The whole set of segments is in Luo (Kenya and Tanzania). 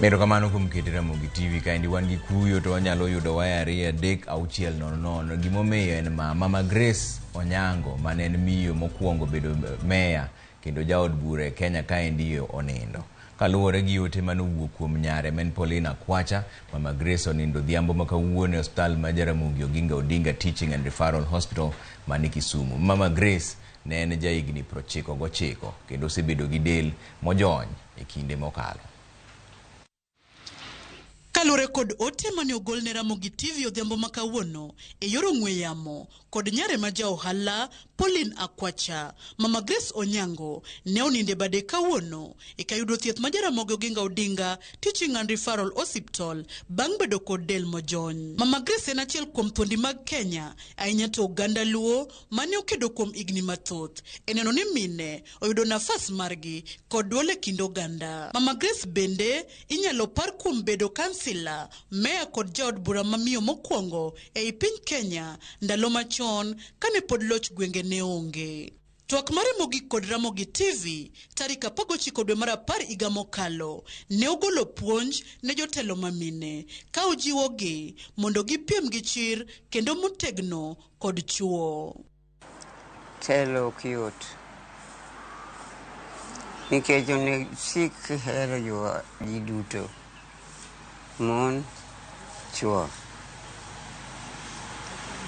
Erokamano kuom kete Ramogi TV kaendi wan gi kuyo to wanyalo yudo waya 2 3 6 0 0. Gimomiyo en ma Mama Grace Onyango mane en miyo mokwongo bedo meya kendo jaod bura e Kenya kaendi onindo. Kaluwore gi ote mane owuok kuom nyare ma en Pauline Akwacha, Mama Grace onindo odhiambo ma kawuono e osiptal ma Jaramogi Oginga Odinga Teaching and Referral Hospital mani Kisumu. Mama Grace ne en jahigni 99 kendo osebedo gi del mojony e kinde mokalo. Kaluwore kod ote mane ogol ne Ramogi TV odhiambo ma kawuono e yor ong'we yamo kod nyare ma ja ohala Pauline Akwacha, Mama Grace Onyango ne onindo e bade kawuono e kayudo thieth ma Jaramogi Oginga Odinga Teaching and Referral Hospital bang' bedo kod del mojony. Mama Grace en achiel kuom thuondi mag Kenya, ahinya to oganda Luo mane okedo kuom higni mathoth e neno ni mine oyudo nafas margi kod duol e kind oganda. Mama Grace bende inyalo par kuom bedo kansila, meya kod jaod bura mamiyo mokwongo ei piny Kenya ndalo machon kane pod loch gwenge ne onge. Twak mare mogik kod Ramogi TV tarik 19 dwe mar 10 higa mokalo ne ogolo puonj ne jotelo mamine ka ojiwogi mondo gipiem gi chir kendo motegno kod chuo. Telo ok yot nikech onego isik kihero ji duto, mon, chuo.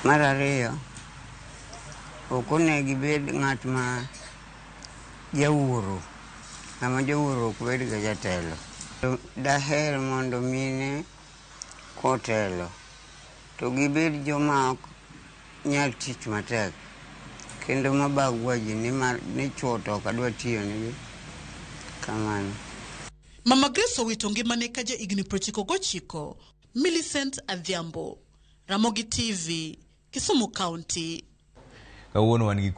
Mar ariyo, ok onego ibed ng'at ma jawuoro. Ng'ama jawuoro ok bed ga jatelo. Daher mondo mine kotelo to gibed joma ok nyal tich matek kendo mabagua ji nimar ni chuo to ok adwa tiyo negi kamano. Mama Grace owito ngimane ka ja higni 99. Millicent Adhiambo, Ramogi TV, Kisumu County. Kawuono wan gi